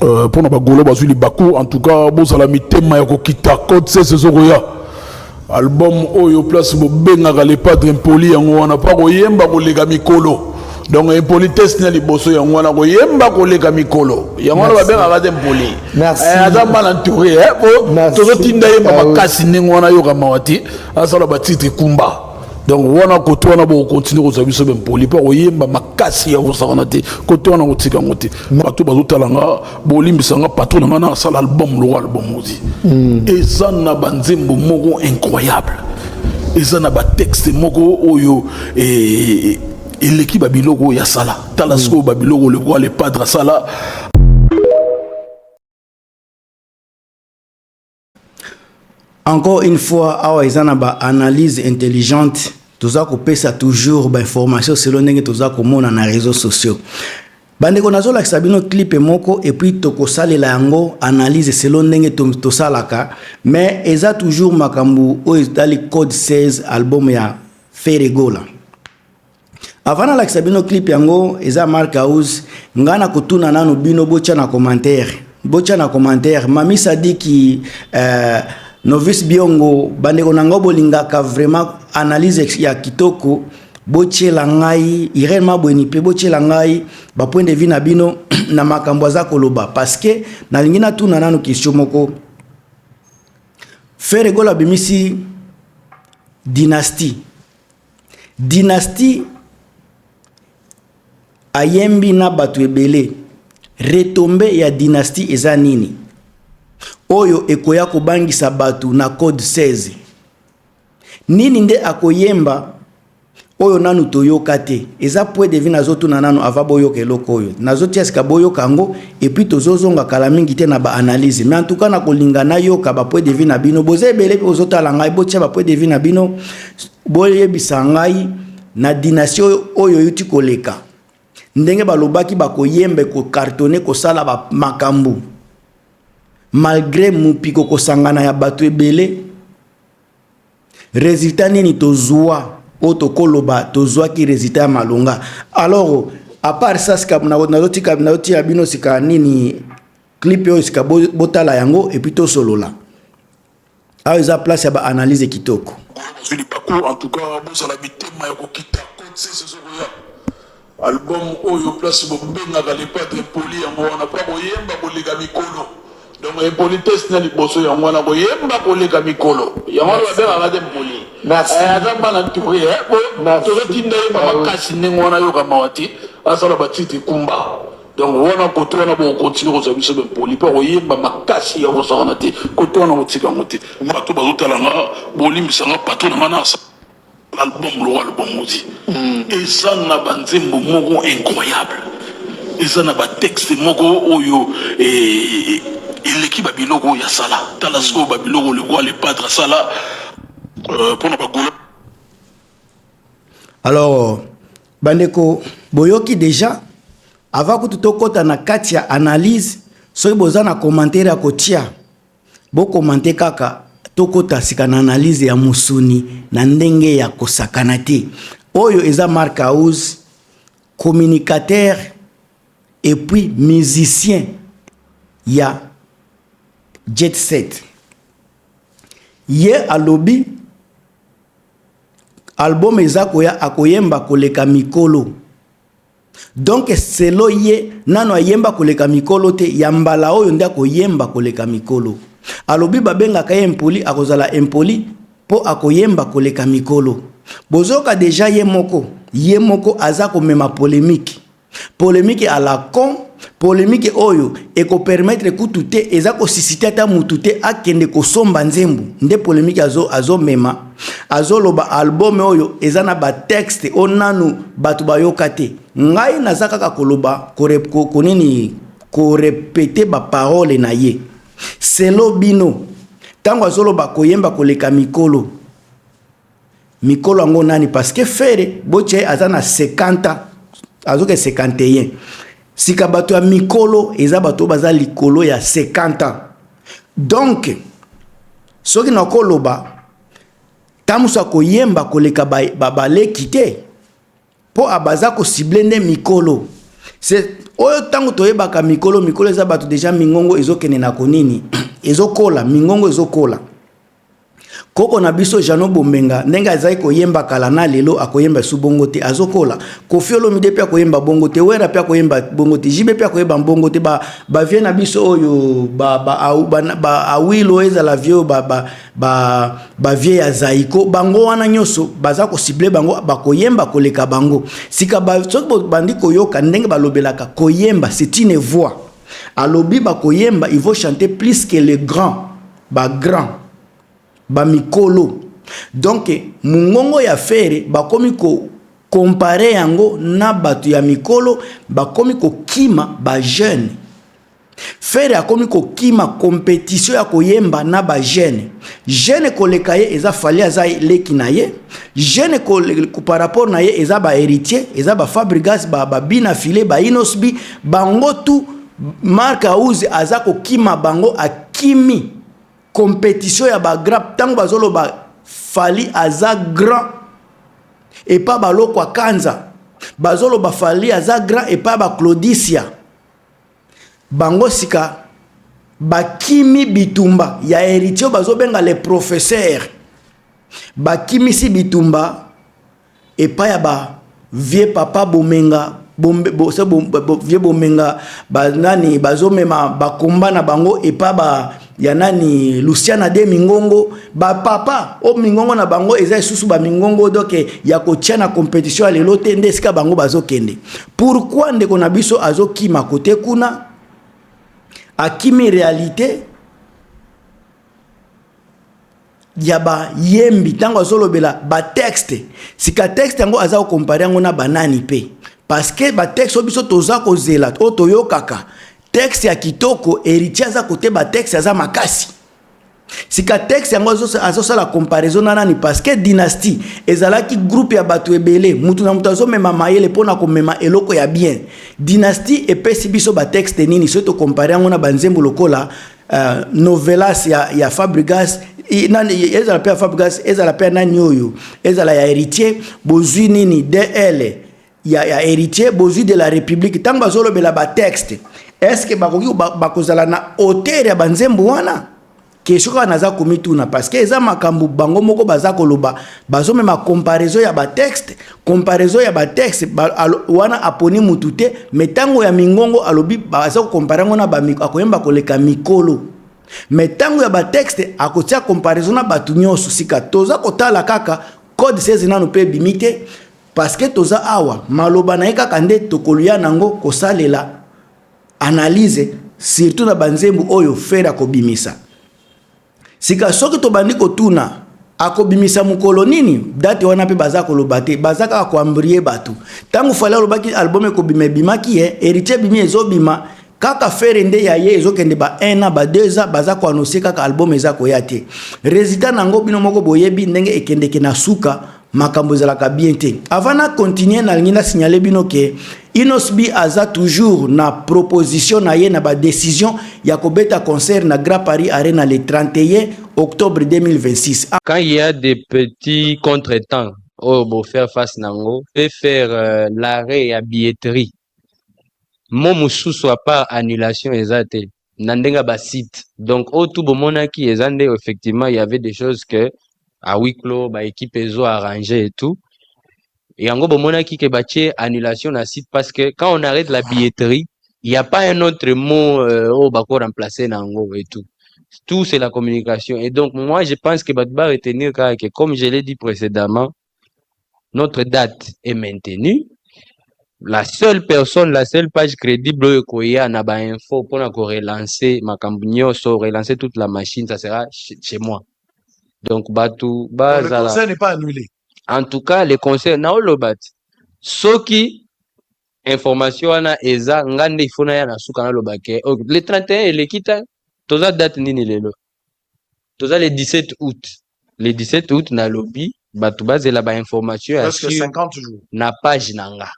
Mpona bagolo bazwi libaku, en tout cas bozala mitema ya kokita. Code 16 ezokoya, album oyo place bobengaka Le Padre impoli, yango wana mpo koyemba koleka mikolo. Donc impolitesse na liboso, yango wana koyemba koleka mikolo, yango wana babengaka te impoli. Aza mal entouré po tozotinda yemba makasi ndenge wana, yoka mawa te, asala batitre kumba. Donc wana kote wana bokocontinuer kozwa biso bempoli mpo koyemba makasi ya kosakana te. Kote wana kotika yango te. Bato bazotala nga, bolimbisa nga, patron na nga na asala album loko album ozi eza na banzembo moko incroyable, eza na batexte moko oyo eleki babiloko oyo asala. Tala sikoyo babiloko lokola Le Padre asala. Encore une fois, awa eza na baanalyse intelligente. Toza kopesa toujours bainformation selon ndenge toza komona na réseaux sociaux. Bandeko, nazolakisa bino clip moko et puis tokosalela yango analyse selon ndenge tosalaka, mais eza toujours makambo oyo etali Code 16, album ya Ferre Gola. Avant nalakisa bino clip yango, eza Mark House. Ngai na kotuna nanu bino, botya na commentaire, botya na commentaire. Mami Sadiki, Novice Biongo, bandeko na ngai bolingaka vraiment analyse ya kitoko, botiela ngai. Irene Mabweni mpe, botiela ngai bapoint de vue na bino na makambo aza koloba, parce que nalingi natuna nanu question moko. Ferre Gola abimisi Dynastie. Dynastie, ayembi na bato ebele. Retombée ya Dynastie eza nini oyo ekoya kobangisa bato na Code 16? Nini nde akoyemba oyo nanu toyoka te? Eza point de vue nazotuna nanu ava boyoka eloko oyo nazotia sika. Boyoka yango et puis tozozonga kala mingi te na baanalyse. Mais en tout cas, nakolinga nayoka bapoint de vue na bino. Boza ebele mpe bozotala ngai, botia bapoint de vue na bino, boyebisa ngai na Dynastie oyo euti koleka, ndenge balobaki bakoyemba, kocartonner, kosala makambo malgré mopiko kosangana ya bato ebele, résultat nini tozwa oyo tokoloba tozwaki résultat ya malonga? Alors, à part ça, sika nazotika, nazotia bino sika nini, clip oyo sika botala yango et puis tosolola. Awa eza place ya baanalyse kitoko. Bazwi libaku, en tout cas bozala mitema ya kokita. Code 16 ezokoya, album oyo place bobengaka Le Padre impoli, yango wana mpo koyemba koleka mikolo. Donc impolitesse na liboso, yango wana koyemba koleka mikolo, yango wana babengaka te impoli. Aza mal entouré po tozotinda yemba makasi ndenge wana, yoka mawa te, asala batitre kumba. Donc wana kote wana bokocontinuer kozwa biso bempoli mpo koyemba makasi ya kosakana te. Kote wana kotika yango te. Bato bazotala nga, bolimbisa nga, patron na nga na asala album loko album ozi eza na banzembo moko incroyable, eza na batexte moko oyo eleki babiloko oyo asala. Tala sikoyo babiloko lokola Le Padre asala mpona bagolo. Alors bandeko, boyoki déjà. Avant kutu tokɔta na kati ya analyse, soki boza na commentaire ya kotia, bocommenter kaka. Tokɔta sika na analyse ya mosuni na ndenge ya kosakana te. Oyo eza Mark House, communicateur et puis musicien ya Jet Set. Ye alobi album eza koya, akoyemba koleka mikolo. Donc selon ye, nano ayemba koleka mikolo te, ya mbala oyo nde akoyemba koleka mikolo. Alobi babengaka ye impoli, akozala impoli mpo akoyemba koleka mikolo. Bozoyoka déjà, ye moko, ye moko aza komema polémique, polémique à la con, polémique oyo ekopermettre kutu te, eza kosusciter ata mutu te akende kosomba nzembo. Nde polémique azomema, azoloba album oyo eza na batexte oyo nanu bato bayoka te. Ngai naza kaka koloba konini, korépéter baparole na ye. Selon bino, ntango azoloba koyemba koleka mikolo, mikolo yango nani? Parce que Ferre, botia ye aza na 50 ans, azoke 51. Sika bato ya mikolo eza bato oyo baza likolo ya 50 ans. Donc soki nakoloba ntango mosu akoyemba koleka baleki te, mpo abaza kocibler nde mikolo. Oyo ntango toyebaka mikolo, mikolo eza bato deja mingongo ezokende na konini, ezokola, mingongo ezokola. Koko na biso Jeannot Bombenga ndenge azali koyemba kala na lelo akoyemba esu bongo te, azokola. Koffi Olomide mpe akoyemba bongo te, Werra mpe akoyemba bongo te, JB mpe akoyemba bongo te, ba ba vieux na biso oyo ba ba ba, ba Awilo ezala vieux ba ba ba ba vieux ya Zaiko, bango wana nyonso baza ko cibler bango, bakoyemba koleka bango. Sika ba soki bandi koyoka ndenge balobelaka koyemba, c'est une voix. Alobi bakoyemba, il faut chanter plus que le grand. Ba grand, ba mikolo. Donc mungongo ya Ferre bakomi ko comparer yango na bato ya mikolo, bakomi kokima ba jeune. Ferre akomi kokima competition ya koyemba na ba jeune. Jeune koleka ye eza Fally, aza leki na ye. Jeune par rapport na ye eza ba Héritier, eza ba Fabregas, ba ba Bina Filé, ba Innoss'B, bango tout. Marc House aza kokima bango, akimi competition ya ba grand. Ntango bazoloba Fally aza grand epa balokwa Kanza, bazoloba Fally aza grand epa ba Claudisia, bango sika bakimi bitumba ya Héritier bazobenga les professeurs, bakimisi bitumba epai ya ba vieux papa Bomenga bombe, bo, se bo, bo, vieux Bomenga banani bazomema bakomba na bango epa ba ya nani Luciana de Mingongo, bapapa o mingongo na bango eza lisusu bamingongo donc ya kotia na competition ya lelo te, nde esika bango bazokende. Pourquoi ndeko na biso azokima kote kuna? Akimi réalité ya bayembi ntango azolobela batexte. Sika texte yango aza kocomparer yango na banani mpe? Parce que batexte oyo biso toza kozela, oyo toyokaka texte ya kitoko, Héritier aza kote, batexte aza makasi. Sika texte yango azosala comparaison na nani? Parce que Dynastie ezalaki groupe ya bato ebele, mutu na mutu azomema mayele mpona komema eloko ya bien. Dynastie epesi biso batexte nini soki tocomparer yango na banzembo lokola Novelas ya Fabregas, nani, ezala mpe ya Fabregas, ezala mpe ya nani oyo, ezala ya Héritier? Bozwi nini dl ya Héritier? Bozwi de la République. Ntango bazolobela batexte, est ce que bakoki bakozala na hauteur ya banzembo wana? Question kaka naza komituna, parce que eza makambo bango moko baza koloba, bazomema comparaison ya batexte, comparaison ya batexte ba, wana aponi mutu te. Mais ntango ya mingongo alobi baza kocomparer yango na akoyemba koleka mikolo, mais ntango ya batexte akotia comparaison na bato nyonso. Sika toza kotala kaka Code 16 nanu mpe ebimi te, parce que toza awa maloba na ye kaka nde tokolia nango kosalela analyse, surtout na banzembo oyo Ferre akobimisa. Sika soki tobandi kotuna akobimisa mokolo nini, date wana mpe baza koloba te, baza kaka koembrouiller bato. Ntango Fally alobaki album ekobima, ebimaki ye. Héritier ebimi, ezobima kaka. Ferre nde ya ye ezokende ba 1 an, ba 2 ans, baza koannoncer kaka album eza koya te. Résultat nango bino moko boyebi ndenge ekendeke na suka, makambo ezalaka bien te. Avant na continuer, nalingi nasignaler bino ke Innoss'B aza toujours na proposition na ye na badécision ya kobeta concert na Grand Paris Arena le 31 octobre 2026. Quand il y a des petits contretemps oyo bo faire face nango peut faire l'arrêt ya billetterie, mo mosusu à part annulation eza te na ndenge ya basite. Donc oyo tu bomonaki eza nde effectivement il y avait des choses que à huis clos baéquipe ezo arranger et tout. Yango bomonaki ke batie annulation na site, parce que quand on arrête la billetterie, il y a pas un autre mot oyo bako remplacer nango et tout. Tout, c'est la communication. Et donc moi, je pense que bato ba retenir kaka que, comme je l'ai dit précédemment, notre date est maintenue. La seule personne, la seule page crédible oyo ekoya na bainfo mpona korelancer makambo nyonso, relancer toute la machine, ça sera chez moi. Donc bato bazala. Le concert n'est pas annulé. En tout cas, le concert, naoloba ti soki information wana eza nga nde ifo naya na suka naloba ke okay, le 31 eleki te. Toza date nini lelo? Toza le 17 août. Le 17 août, nalobi bato bazela bainformation ya Presque sur 50 jours. Na page na nga.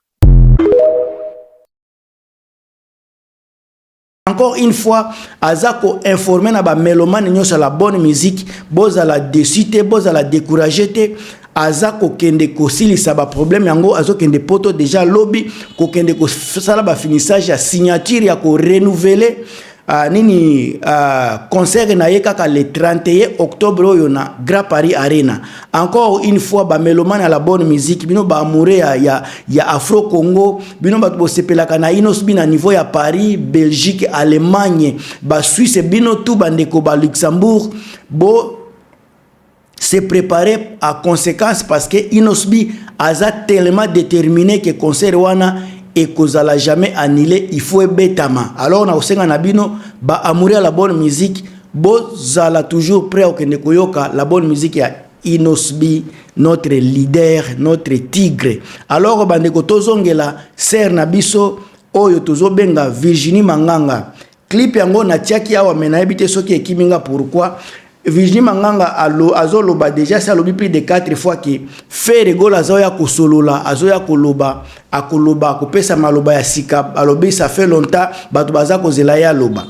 Encore une fois, aza koinformer na bamélomane nyonso ya la bonne musique, bozala déçu te, bozala découragé te. Aza kokende kosilisa baproblème yango, azokende Poto déjà lobi, kokende kosala bafinissage ya signature ya korenouveler nini concert na ye kaka le 31 octobre oyo na Grand Paris Arena. Encore une fois, bamélomane ya la bonne musique, bino baamoureux ya Afro Congo, bino bato bosepelaka na Innoss'B na niveau ya Paris, Belgique, Allemagne, Basuisse, bino tu bandeko ba Luxembourg, bo se préparer à conséquence, parce que Innoss'B aza tellement déterminé que concert wana ekozala jamais annulé, il faut ebetama. Alors na kosenga na bino baamoureux ya la bonne musique, bozala toujours prêt okende koyoka la bonne musique ya Innoss'B, notre leader, notre tigre. Alors bandeko, tozongela sœur na biso oyo tozobenga Virginie Manganga. Clip yango natiaki awa, me nayebi te soki ekimi nga. Pourquoi Virginie Manganga azoloba déjà, si alobi plus de 4 fois ke Ferre Gola azoya kosolola, azoya koloba, akoloba, akopesa maloba ya sika. Alobi ça fait longtemps bato baza kozela ye aloba.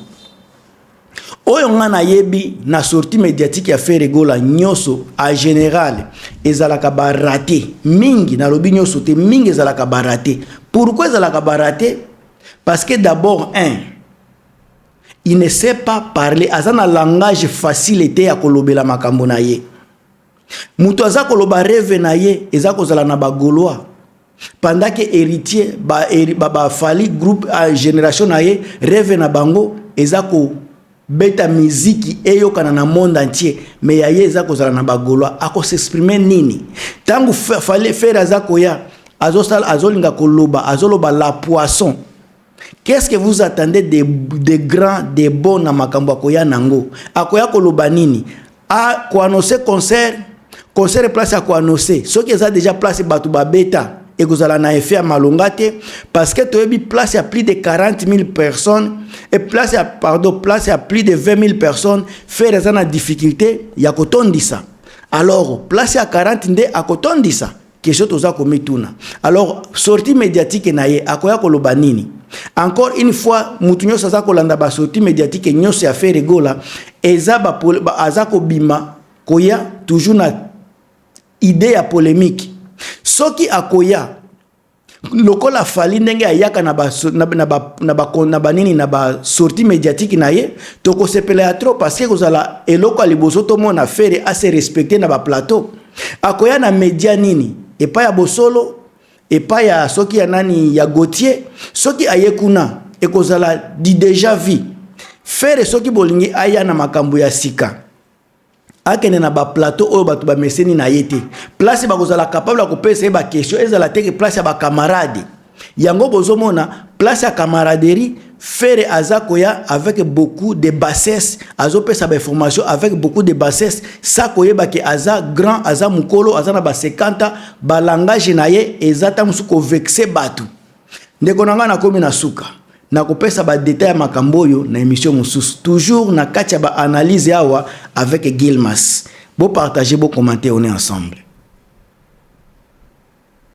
Oyo nga nayebi na sortie médiatique ya Ferre Gola nyonso, en général ezalaka baraté mingi. Nalobi nyonso te, mingi ezalaka baraté. Pourquoi ezalaka baraté? Parce que d'abord, un, il ne sait pas parler, aza na langage facile te ya kolobela makambo na ye. Moto aza koloba rêve na ye eza kozala na Bagaulois, pendant que Héritier, Bafally, ba, ba groupe a génération na ye, rêve na bango eza kobeta miziki eyokana na monde entier, mais ya ye eza kozala na Bagaulois. Akos'exprimer nini ntango Ferre aza koya, azosala, azolinga koloba, azoloba la poisson? Qu'est-ce que vous attendez de grands, de bons na makambo akoya nango? Akoya koloba nini? Akoannoncer concert, concert place ya koannoncer, soki eza déjà place bato babeta, ekozala na effet ya malonga te, parce que toyebi place ya plus de 40 000 personnes et place ya, pardon, place ya plus de 20 000 personnes, Ferre eza na difficulté ya kotondisa. Alors place ya 40 nde akotondisa? Question toza komituna. Alors sortie médiatique na ye, akoya koloba nini? Encore une fois, mutu nyonso aza kolanda basortie médiatique nyonso ya Ferre Gola, eza ba, ba, aza kobima koya toujours na idée ya polémique. Soki akoya lokola Fally ndenge ayaka na na banini, na basortie médiatique na ye, tokosepela ya trop, parce que kozala eloko ya liboso tomona Ferre ase respecter na baplateau. Akoya na média nini? Epai ya Bosolo, epai ya soki ya nani, ya Gautier? Soki aye kuna, ekozala du déjà vu. Ferre, soki bolingi aya na makambo ya sika, akende na baplateau oyo bato bameseni na ye te, place bakozala capable ya kopesa ye baquestion, ezala teke place ya bacamarade. Yango bozomona place ya camaraderie, Ferre aza koya avec beaucoup de bassesse, azopesa bainformation avec beaucoup de bassesse, sa koyeba ke aza grand, aza mokolo, aza na ba 50. Balangage na ye eza ta mosusu kovexer bato. Ndeko na ngai, nakomi na suka. Nakopesa badétail ya makambo oyo na émission mosusu, toujours na kati ya baanalyse awa avec Gilmas. Bopartager, bocommenter, on est ensemble.